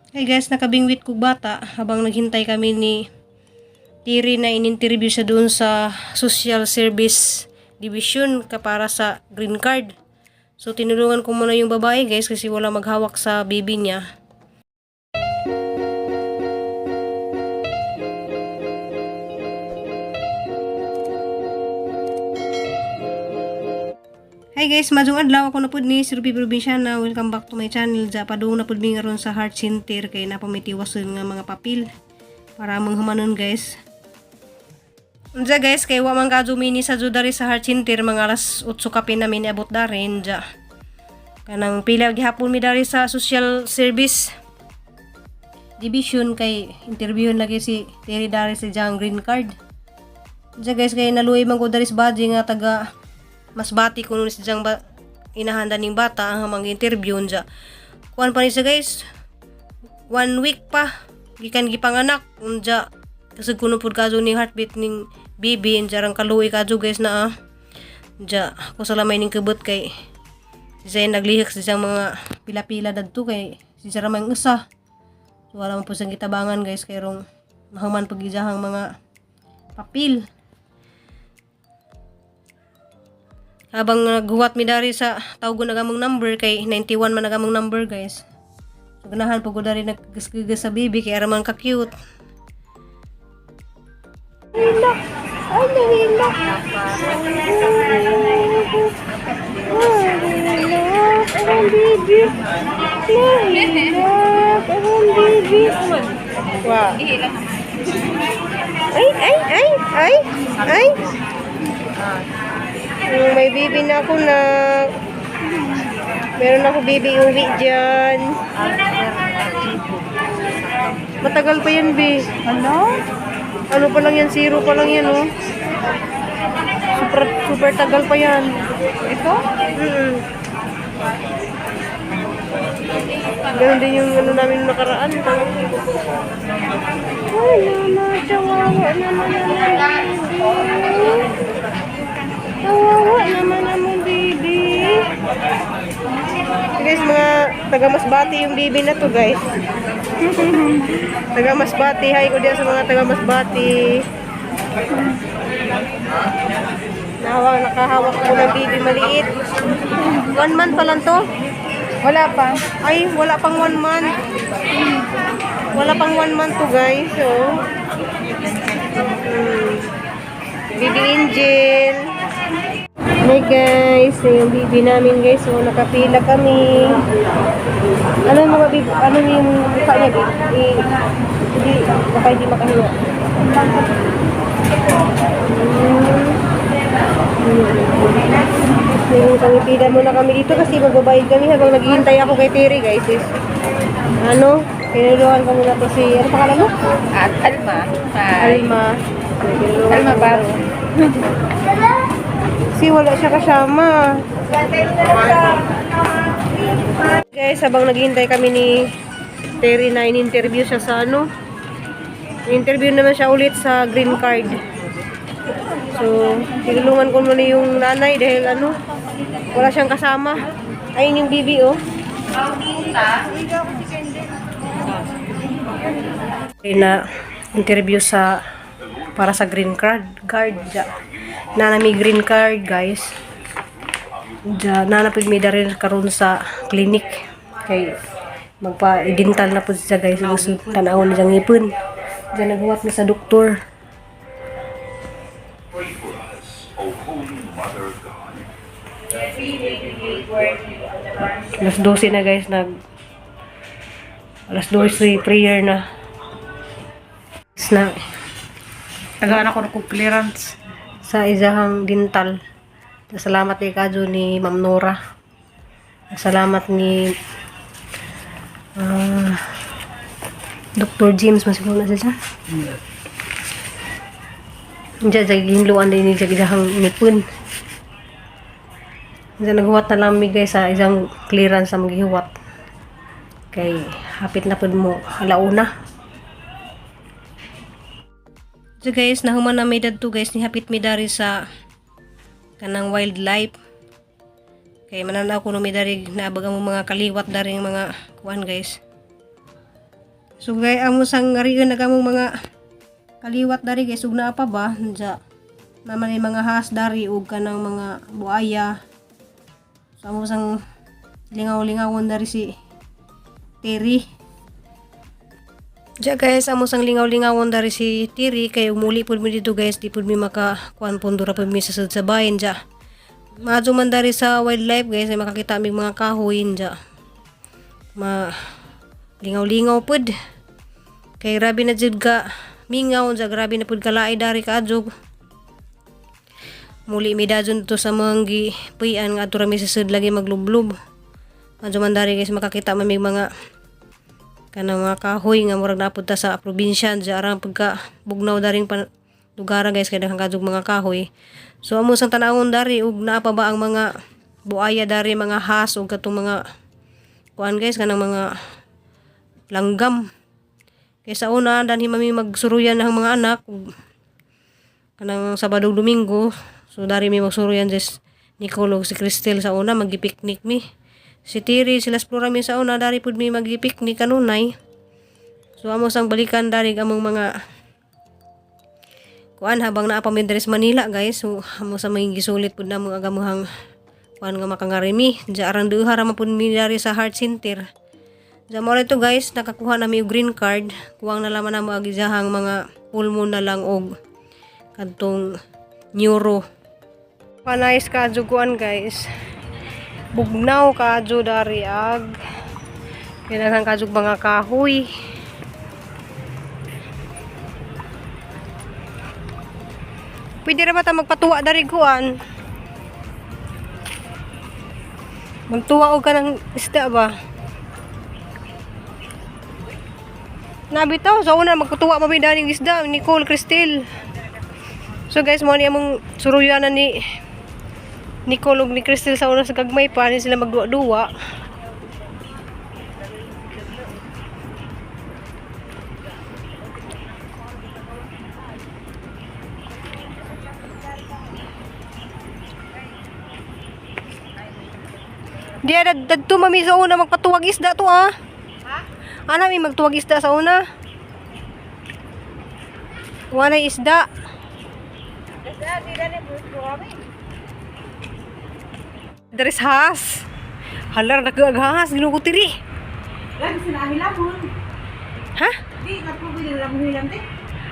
Hey guys, nakabingwit kog bata habang naghintay kami ni Tiri na in-interview siya doon sa Social Service Division ka para sa green card. So tinulungan ko muna yung babae, guys, kasi wala maghawak sa baby niya. Hi guys, maayong adlaw. Ako na pud ni si Ruby Provinciana. Welcome back to my channel. Ja padung na pud mi ngaron sa Heart Center kay naa pa mi tiwason nga mga papel para among humanon, guys. Unja guys, kay wa man kadyo mini sa dari sa Heart Center, mga alas 8 kapin na mi niabot dari ja. Kanang pila gihapon mi dari sa Social Service Division kay interview lagi si Terry dari sa iyang green card. Unja guys, kay naluoy man ko dari sa baji nga taga Masbate kuno ni siyang ba, inahanda ning bata ang mga interview unja. Kuan pa ni siya, guys. One week pa gikan gipanganak unja kasi kuno pud kadyo ning heartbeat ning baby unja rang kaluoy kadyo, guys, na ah. Unja ako sa lamay ning kabot kay si siya naglihok sa siyang mga pila-pila dadto kay si siya ramay usa. So wala man po siyang gitabangan, guys, kay rong mahuman pag iyahang mga papel. Habang naghuwat mi dari sa tawgon na gamong number kay 91 man na gamong number, guys. So ganahan po ko dari naggasgas sa baby kay ara man ka cute. Ay, nahila. Nahila. Ang baby. Nahila. Ang baby. Wow. Ay, ay, ay, ay, ay. May baby na ako na. Meron ako baby uwi dyan. Matagal pa yan, be. Ano? Ano pa lang yan, zero pa lang yan, oh. Super, super tagal pa yan. Ito? Ganun din yung ano namin nung nakaraan. Ay, mama, kawawa naman ang baby. Kawawa naman ang baby. Guys, mga taga Masbate yung baby na to, guys. Taga Masbate. Hi ko diyan sa mga taga Masbate. Nakahawak ko ng baby maliit. One month pa lang to. Wala pa. Ay, wala pang one month. Wala pang one month to, guys. So, Baby Angel. Hey guys, yung baby namin, guys. So, nakapila kami. Ano yung mga baby, ano yung mukha niya, baby? Eh, hindi, baka hindi makahinga. Yung pangipila muna kami dito kasi magbabayad kami habang naghihintay ako kay Terry, guys, is, ano, kinuluhan ko muna to si, ano pangalan mo? At Alma. Hi. Alma. Kinuluhan Alma ko. Baro. Kasi wala siya kasama. Guys, habang naghihintay kami ni Terry na in-interview siya sa ano, in-interview naman siya ulit sa green card. So, tinulungan ko muna yung nanay dahil ano, wala siyang kasama. Ayun yung bibi, oh. Na interview sa para sa green card card ja. Na may green card, guys. Ja na pud mi dari karon sa clinic kay magpa-dental na pud siya, guys, gusto tan-awon niya ngipon. Diyan naghuwat mi sa doktor. Pray for us, O Holy Mother of God. Alas 12 na, guys, nag alas 12 prayer na. Na Tagaan ako ng clearance. Sa isahang dental. Salamat kay kadyo ni Ma'am Nora. Salamat ni Dr. James masiguro na siya. Diyan sa gihinluan din ni sa isahang ngipon. Diyan naghuwat na lang mi, guys, sa isang clearance sa magihuwat. Kay hapit na pud mo alauna. So guys, nahuman na may dadto, guys, ni hapit mi dari sa kanang wildlife. Kay mananaw ko no mi dari naabag ang mga kaliwat dari ng mga kuan, guys. So gay amo sang ngarion nagamong mga kaliwat dari guys, ug naa pa ba ja naman ay mga has dari ug kanang mga buaya. So amo sang lingaw-lingawon dari si Terry. Ja guys, amo sang lingaw-lingawon dari si Tiri kay umuli pud mi dito guys, di pud mi maka kuan pundura pud mi sa sud sa bahin ja. Maadto man dari sa wildlife guys, ay makakita mi mga kahoy ja. Ma lingaw-lingaw pud. Kay grabe na jud ka mingaw ja, grabe na pud kalaay dari kaadjog. Muli mi dadyon dito sa manggi puy-an nga adto ra mi sa sud lagi maglublob. Maadto man dari guys, makakita man mig mga kanang mga kahoy nga murag napud ta sa probinsya dya arang pagka bugnaw daring pan lugara guys, kay daghan kadtong mga kahoy. So amo sang tan-awon dari ug naa pa ba ang mga buaya dari, mga has ug katong mga kuan guys, kanang mga langgam. Kay sa una danhi mami magsuruyan ang mga anak ug kanang Sabado ug Domingo, so dari mi magsuruyan des Nicole ug si Cristel. Sa una magipiknik mi si Tiri, sila Flora mi sa una dari pud mi magipiknik kanunay. So amo sang balikan dari among mga kuan habang naa pa mi diri sa Manila guys. So amo sa mga gisulit pud namo ang amuhang kuan nga makangari mi. Diya arang duha ra man pud mi dari sa Heart Center. Diya mo ito guys, nakakuha na mi og green card. Kuwang na laman namo ang isahang mga pulmo na lang og kadtong neuro. Panayis ka kuan guys. Bugnaw ka dari ag kinahanglan ka mga kahoy. Pwede ra ba ta magpatuwa dari kuan? Magtuwa og kanang isda ba? Nabitaw sa una magtuwa pa mi daring isda Nicole, Cristel. So guys, mo ni among suruyanan ni Nicole ug ni Cristel sa una sa gagmay pa ni sila magduwa-duwa. Di ada dadto mami sa una magpatuwag isda to ah. Ha? Ana mi magtuwag isda sa una. Wala isda. Isda, di na ni kami. Deres has. Halar nagaghas Ginoo ko tiri. Lagi sila hilamon. Ha? Di nagpugo nila mo hilam di.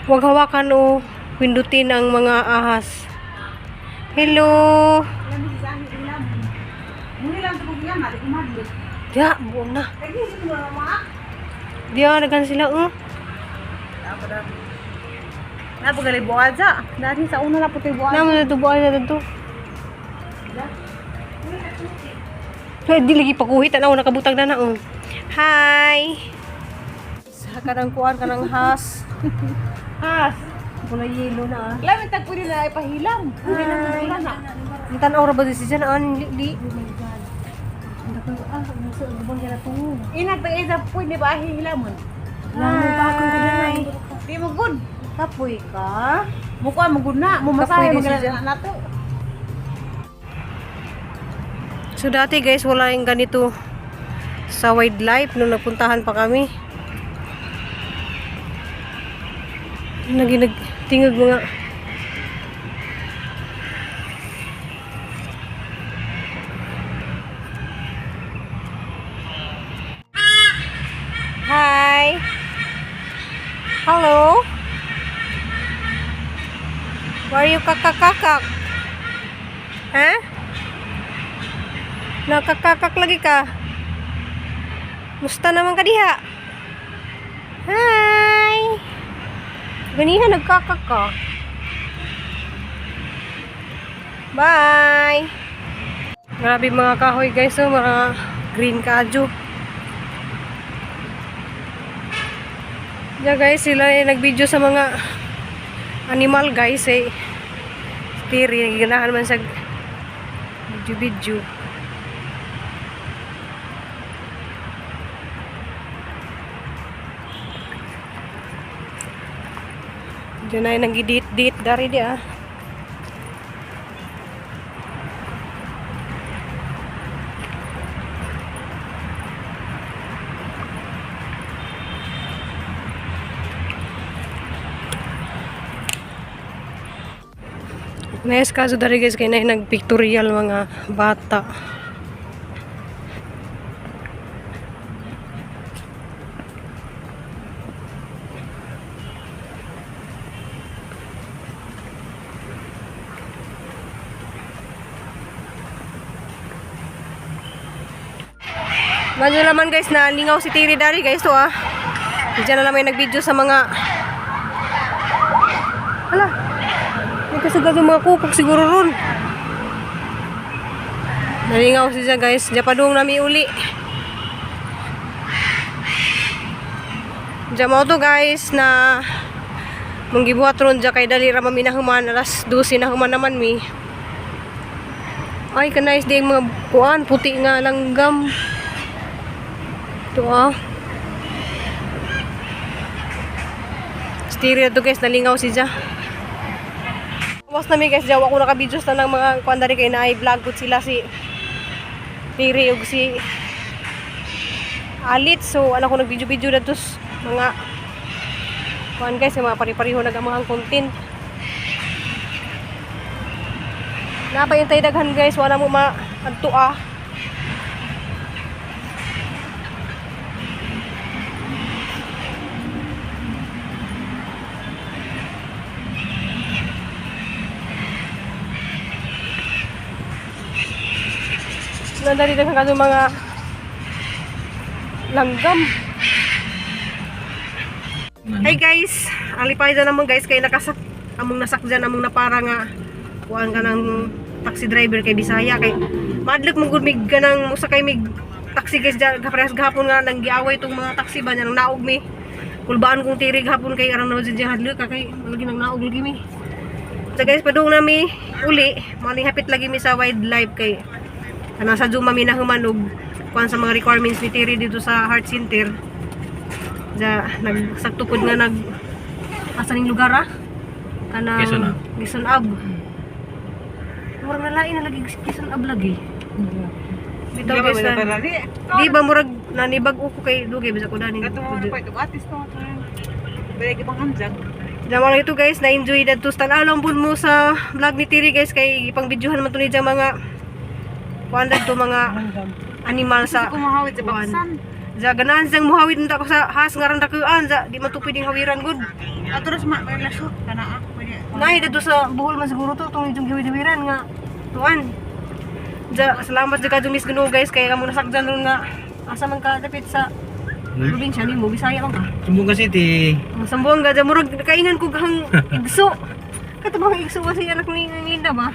Huwag hawakan o pindutin ang mga ahas. Hello. Lagi sila hilamon. Muhilam to kung yan, mali kumadlok. Ya, buong na. Lagi sila mga. Diya, naghan sila oh. Napagali buwan sa. Dati sa una na puti buwan. Namo na tubuan na dito. Ay, di lagi pakuhit tanaw nakabutang na na oh. Hi. Sa kanang kuan kanang has. Has. Kulay yellow na ah. Lamin tag pwede na ipahilam. Hi. Wala na. Ang tanaw ra ba si dyan ah, li li. Oh my God. Ang dako ah, nasa lubang yan na to. Ina tag isa pwede ba hilamon? Hi. Di mo good. Kapoy ka? Mukha mo good na, mo masahe Kapoy mo di siya. na nato. So dati guys, wala yung ganito sa wildlife nung nagpuntahan pa kami. Naginag tingog mga. Hi. Hello. Where are you kakakakak? Ha? Nakakakak lagi ka. Musta naman ka diha? Hi! Ganihan, nagkakak ka. Bye! Grabe mga kahoy guys, oh, mga green kaju. Diyan guys, sila ay nag-video sa mga animal guys eh. Tiri, nagiganahan man sa video-video. Diyan ay nagidit-dit dari di ah. Nice kaso dari guys kay na nagpictorial mga bata. Medyo naman guys na lingaw si Tiri dari guys to ah. Diyan na lang may nag-video sa mga. Hala. May kasagad yung mga kukok siguro ron. Nalingaw siya guys. Diyan padung nami uli. Diyan mo to guys na manggibuhat ron diyan kay dali ra mami nahuman alas 12 na human naman mi. Ay, ka-nice din mga kuan, puti nga langgam. Ito ah. Stereo to guys, nalingaw si Ja. Was na mi guys, jawa ko naka-videos na ng mga kuan dari kay naay vlog pud sila si Tiri ug si Alit. So ano ko nag-video-video na tos mga kuan guys, yung mga pari-pareho nag ang mga content. Napayantay daghan guys, wala mo ma adto ah. Nandari daghan kadto mga langgam. Hey guys, ang lipay na naman guys kay nakasak among nasakjan among napara nga kuan ka ng taxi driver kay Bisaya kay madlok mo gud mig ganang mosakay mig taxi guys dyan kaparehas gahapon nga nang giaway tong mga taxi ba niya nang naog mi kulbaan kong tiri gahapon kay arang naman dyan hadlok ka kay lagi nang naog lagi mi. So guys, padung nami uli, maling hapit lagi mi sa wildlife kay kanang sa Zuma mi nahuman og kuan sa mga requirements ni Tiri dito sa Heart Center. Ja, nagsakto pud nga nag asa ning lugar ah? Kanang Quezon Ave. Quezon Ave. Murag na lain na lagi Quezon Ave lagi. Bitaw guys na. Di ba murag nanibag uko kay dugay bisa ko dani. Kato mo pa ito atis to. Balik ibang hamjag. Diyan lang ito guys, na-enjoy na to. Tanaw po mo sa vlog ni Tiri guys, kay ipang videohan naman to ni dyan mga kuan to mga animal sa Kumahawid sa kuan. baksan. Za ganahan siyang muhawid nta ko sa has nga ran dakuan za di man to pwedeng hawiran gud. Ato ras ma may lasot kana ako pwede. Nay dito sa Bohol man siguro to tong inyong giwiran nga tuan. Za salamat jud kadto Miss Ginoo guys kay kamo nasakjan ron nga asa man ka dapit sa probinsya nimo Bisaya man ka. Zamboanga City. Ang Sambuanga dyan, murag kainan ko kahang igso. Kato bang igso kasi anak ni ni Linda ba?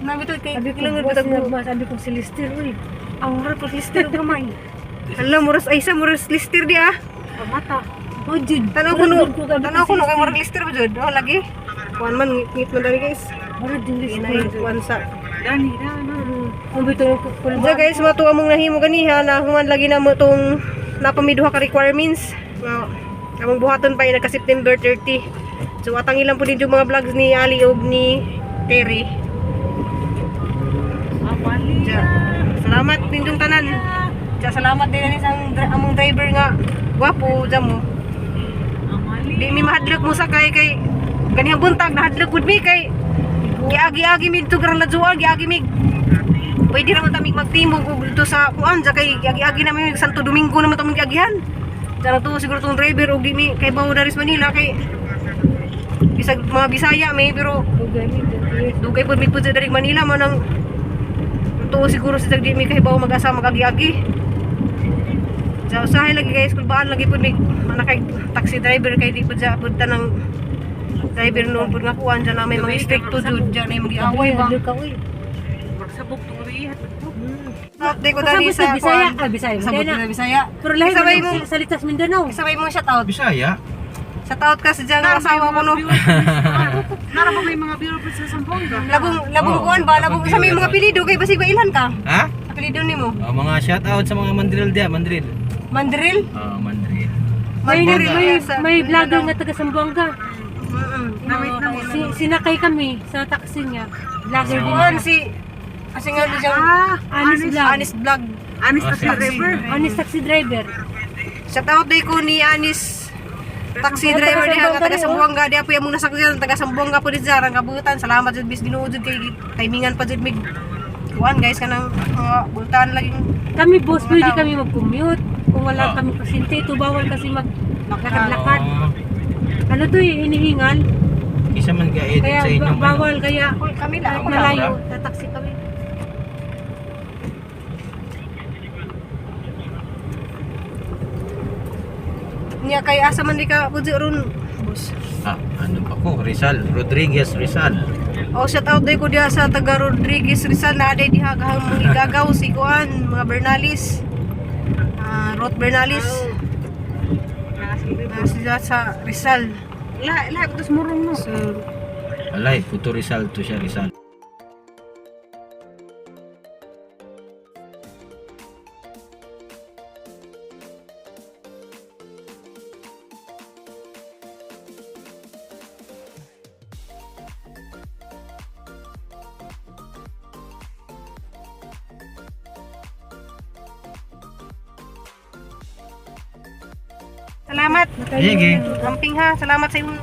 Nabi to kay ilang bitag ko. Sabi ko si Lister, uy. Ang murag ko lister gamay. Hala muras ay sa muras lister di ah. Pamata. Oh, jud. Tanaw ko no. Tanaw ko no kay murag lister ba jud. Oh lagi. Kuan man ngit man dali guys. Murag din Lister. Inay kuan sa. Dani dani. Ang bitaw ko So guys, mato among nahimo ganiha na human lagi na mo tong napamiduha ka requirements. Nga among buhaton pa nagka September 30. So atang ilang po din yung mga vlogs ni Ali ug ni Terry. Awali. Ja. Salamat ninyong tanan. Ja, salamat din ani sa among driver nga gwapo ja mo. Amali. Di mi mahadlok mo sakay kay ganihang buntag nahadlok pud mi kay giagi-agi mi dito karang ladzuan, giagi mi. Pwede ra man ta mig magtimog og dito sa kuan ja kay giagi-agi na mi Santo Domingo naman ta giagihan. Ja to siguro tong driver og di mi kay bawo daris Manila kay bisag mga Bisaya mi pero dugay pud mi pud sa darig Manila man ang tuo siguro sa di mi kay bawo mag-asa mag-agi-agi. Sa usahay lagi guys, kulbaan lagi pud mi mana kay taxi driver kay di pud sa pud tanang driver noon pud nga kuan dyan na may mga stricto jud dyan na may magiaway ba. Ka, uy. Magsabog tong rihat. Update ko dali Kasabot sa sa Bisaya. kuan. Ah, Bisaya. Kasabot Bisaya. sa Bisaya. Pero lahi Isabay man mo sa salita sa Mindanao. isabay mo shout out. Bisaya. Shout out ka sa dyan ang asawa ko no. Nara ba may mga bureau sa Zamboanga? Labong labong Oo, kuan ba labong sa may mga apelyido kay basig ba ilhan ka? Ha? Apelyido nimo? Oh, mga shout out sa mga mandril dia, mandril. Mandril? Oh, mandril. May Mandril may sa- may vlogger nga taga Zamboanga. Namit na mo. Si, sinakay kami sa taxi niya. Vlogger din. Kuan si kasi nga di siyang Ah, Anis vlog. Anis Vlog. Anis Ah, taxi si- driver. Anis taxi driver. Shout out day ko ni Anis Taxi driver diha nga taga Sambuanga diha po yung nasakyan taga Sambuanga po diha ang kabutan. Salamat jud bis Ginoo jud kay timingan pa jud mig kuan guys kanang mga bultan laging Kami boss, Mga pwede tao. kami mag-commute. Kung wala Ah. kami pasyente, ito bawal kasi maglakad-lakad. Oh, Ano to eh, hinihingal. isa man ka edit Kaya sa inyo. bawal, kaya kami lang. kahit malayo, tataksi kami. Nya kay asa man di ka pud ron boss. Ah, ano pa ko? Rizal. Rodriguez Rizal. Oh, shout out day ko diha sa taga Rodriguez Rizal na aday diha gahang mga igagaw si kuan mga Bernalis. Ah, Ruth Bernalis. Na sila sa Rizal. Lahi, lahi ko tos murong no. So, Alay, puto Rizal to siya, Rizal. Salamat. Sige. Amping ha, salamat sa imong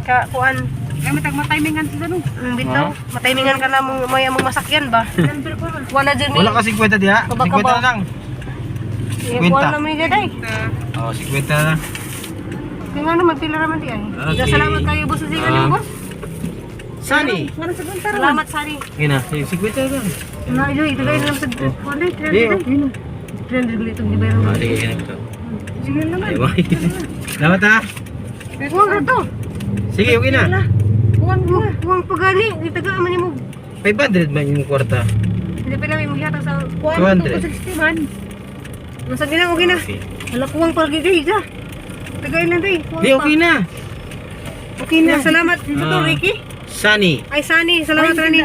ka kuan. Kaya matag matimingan sila no. Ang bitaw, matimingan ka na mong may among masakyan ba? Wala dyan Wala ka 50 diha. Kaba, 50 kaba. na lang. Eh, kuan na mi day. Oh, 50 na lang. Kaya nga naman pila raman di ay. Okay. Salamat kayo boss sa Ah. uh, boss. Sunny. Wala sa kwenta ron. Salamat Sari. Sige na, 50 na lang. Na iyo itugay na lang sa 200. Eh, okay na. 300 ulit itong gibayaran. Ah, sige, sige na. Sige naman. Ay, bye. Salamat ha. Kuwang ra to. Sige, okay na. Kuwang kuwang pagani, itaga man nimo. 500 man yung kwarta. Hindi pa namin maghatag sa 200. 60 man. Masa gina okay na. Okay. Hala kuwang pagi kay ka. Tagay lang day. Kuwang Di, pa. okay na. Okay na. Salamat dito to Ah. Ricky. Sunny. Ay Sani, salamat Rani.